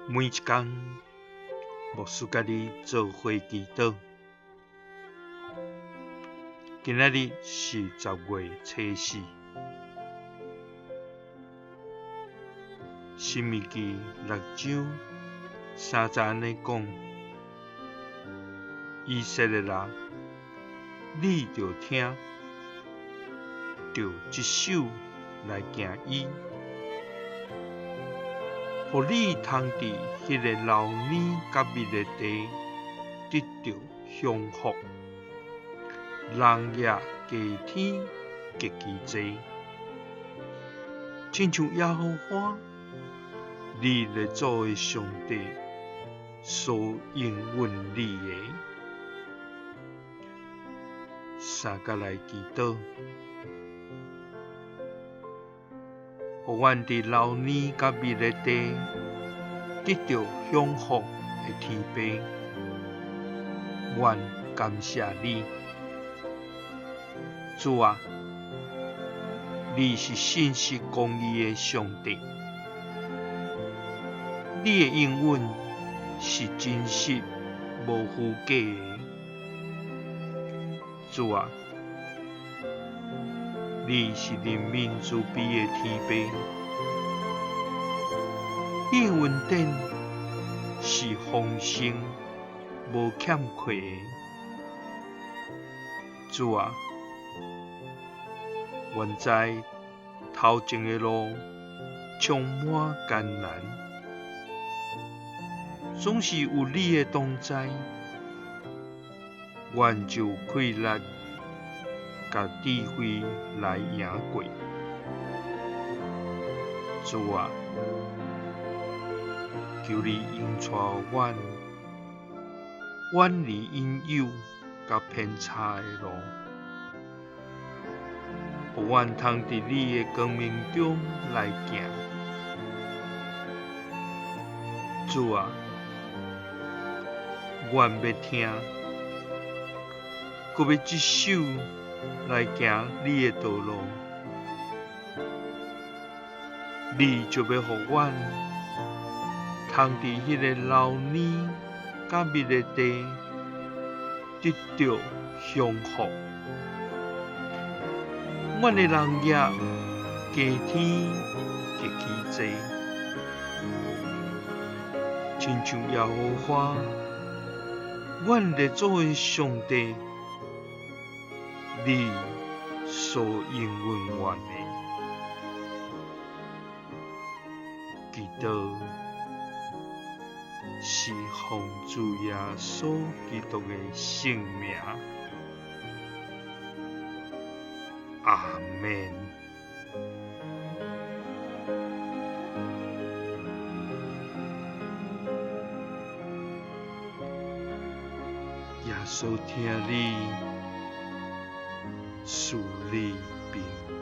每一工，牧師佮你做伙祈禱。今仔日是10月初四，申命記六章三節按呢講：以色列啊，你著聽，著執守來行伊。予你通佇彼个流奶佮蜜的地得著享福，人也加添極其濟，親像耶和華你列祖的上帝所應允你的。三佮來祈禱。予阮佇流奶佮蜜的地得著享福的天父，阮感謝你，主啊，你是信實公義的上帝，你的應允是真實無虛假的，主啊。你是憐憫慈悲的天父，你的恩典是豐盛無欠缺的。主啊，阮知頭前的路充滿艱難，總是有你的同在，阮就有氣力佮智慧來贏過。主啊，求你引帶阮遠離引誘佮偏差的路，予阮通佇你的光明中來行。主啊，阮欲聽，閣欲執守來行你的道路，你就欲予阮通佇彼个流奶佮蜜的地得著享福。阮的人業加添極其濟，親像耶和華阮列祖的上帝，你所應允阮的。祈禱是奉主耶穌基督的聖名。阿們。耶穌疼你，賜你平安。